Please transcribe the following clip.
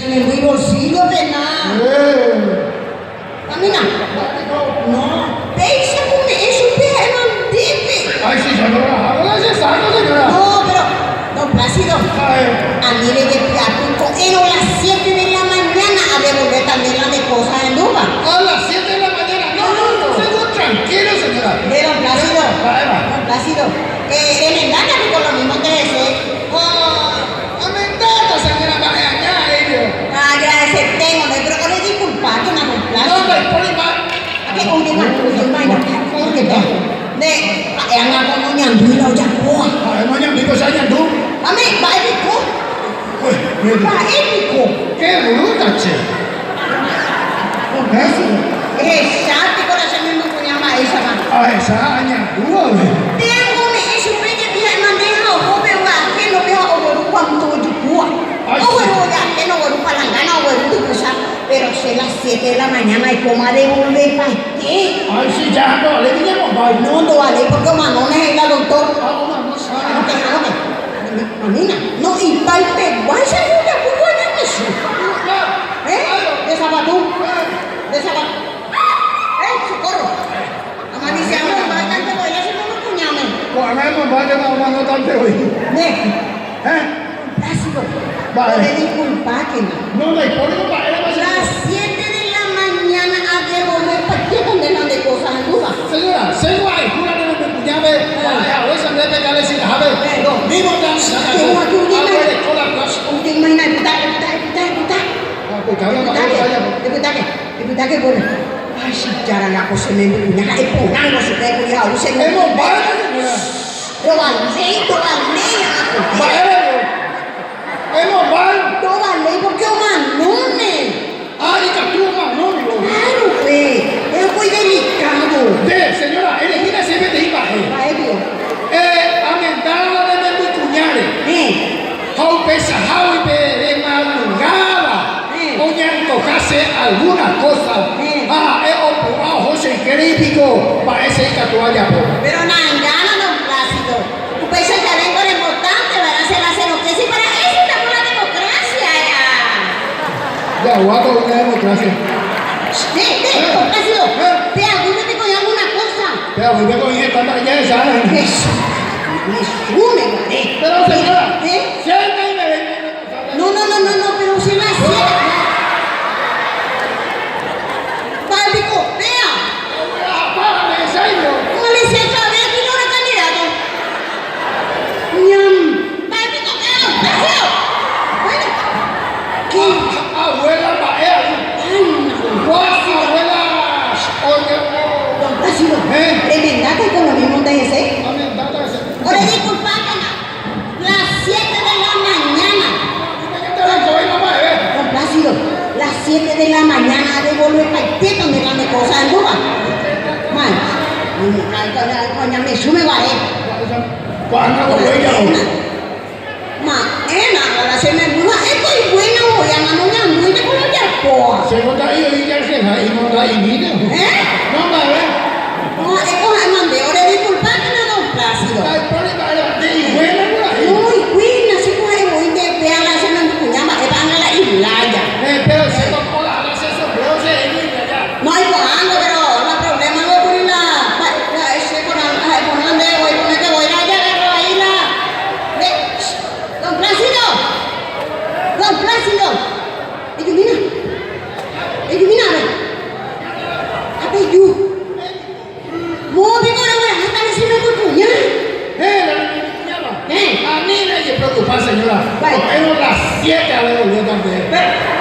Che memby ibolsillo-pe na. Amina. No, péicha ome'ẽ chupe ha'éma ndéve. Ay, si yo no rajaba la che saco, señora. No, pero, don Plácido, ani rejepy'apy ko'ẽrõ las siete de la mañana a devolver también la de cosa hendúva. A las siete de la mañana. No, no, no, señor, tranquilo, señora. De don Plácido, Mba'épa? don Plácido, eh, remendáta piko lo mismo te hese. Ah, amendáta, señora, mba'e aña ello. Agradecertengo, no, pero ore disculpákena, don No, Plácido. ndaipóri mba'e. Ake oñeñandu, oñeñandu, nde ha'e ág̃a ko noñandúi la ojapóva. Ha'e noñandúi ko che añandu. Ame, mba'e piko? Mba'e piko? Qué bruta che. Don Plácido, ehecha piko la che memby kuña mba'éichapa. Ahecha añandu ave. Tengo ome'ẽ chupe jepi ha'e mande ha oho pe yva ahénope ha ogueru cuanto ojukúva. Ogueru olla ahéno, ogueru palangana, ogueru tukucha. Pero che las siete de la mañana aikóma devolvepaite. Ay, si ya ndovaléi ni ñamombáy. No ndovaléi porque omanóne he'i la doctor. Ah, omano sa. Anoke, anoke. Anína. No ipaipeguáicha ni ojapo ko añetesu. Eh, de zapatu. De zapatu. Eh, socorro. Amanece amombáy tante voi la che monokuñáme. Ko'ág̃a emombáy ndéma omano tante voi. Ne. Eh. Plácido, Mba'e? ore disculpákena. No, ndaipóri ko mba'érapa che. Las siete de la mañana adevolvepaite ko nde nande cosa andúva. Señora, che gua'ehúra ne rembykuñáme, mba'e haguéicha nde pe kalesinahápe, lo mismo nde amesáta che, aguereko la plaza. Ojeimahina, epyta, epyta, epyta, epyta. Apytáta mba'e Epytáke, ojapo. epytáke, epytáke kóre. Ay, che jára, la ko che membykuña ha'e porãngo chupe kuri ha ou che Emombáyta, señora. Ndovaléi, ndovaléi ha akóinte. Mba'ére yo? Emombáy. Ndovaléi porque omanóne. Ah, ikatu omano niko. Claro pe, es muy delicado. Nde, señora, erehína che peteĩ mba'e. Mba'e pio? Eh, amendáva ne memby kuñáre. Héẽ. Ha upeichahágui pe de madrugada Héẽ. oñantoha che alguna cosa. Héẽ. Ha ha'e opu'ã oho che ykére piko mba'e che ikatu ajapo. Pero nangana don Plácido. Upéicha jave ngo remotánte va'erã che la che rokẽ si para eso estamos la democracia ya. Jaguáta una democracia. Nde, nde, don Plácido, pe agũime piko oĩ alguna cosa. Pe agũime oĩ heta mba'e jahecháva hína. Jesús, Jesús me guaré. Pero señora, ¿Eh? che naimevéi irresponsable. No, no, no, no, no, pero che la siete. Mba'e piko péa? Como le decía Chávez, aquí no era candidato. Ñam. Mba'e piko péa, don Plácido? Bueno. ¿Qué? Abuela mba'e aru. Anda, don Cuál abuela oye Don Plácido, ¿Eh? remendáte con lo mismo te ese. Amendate ese. Ore disculpákena, las 7 de la mañana. Don Plácido, las 7 de la mañana devolvepaite donde la cosa andúva. Man, ñamesu me guaré. Cuándo voy a Ma'ẽna, la che memby ha'e ko iguéna voi, ág̃a noñandúinte ko rojapóva. Che monda'i oĩ jarseha imonda'imíne. ¿Eh? No mba'eve. No ha'e ko ha'e mande, ore disculpákena don Plácido. Ndaipóri mba'éva, nde iguéna kora'e. No iguéna, che ko ha'e voi nde péa la che memby kuña mba'épa ág̃a la ilája. Eh, pero che ko la la che sombrero che he'i aja. No aikuaángo, pero la problema ngo kuri la la che porã ha'e porã nde voi pone que voi la ajagarro ahí la de Don Plácido! Don Plácido! Ejumína! Ejumína ave! Apeju! Moõ piko regueraháta che memby kuña? Eh, la memby kuñáva. Eh. Ani rejepreocupa, señora. Mba'e? Ko'ẽrõ las siete ave volvéta ndéve. Pero.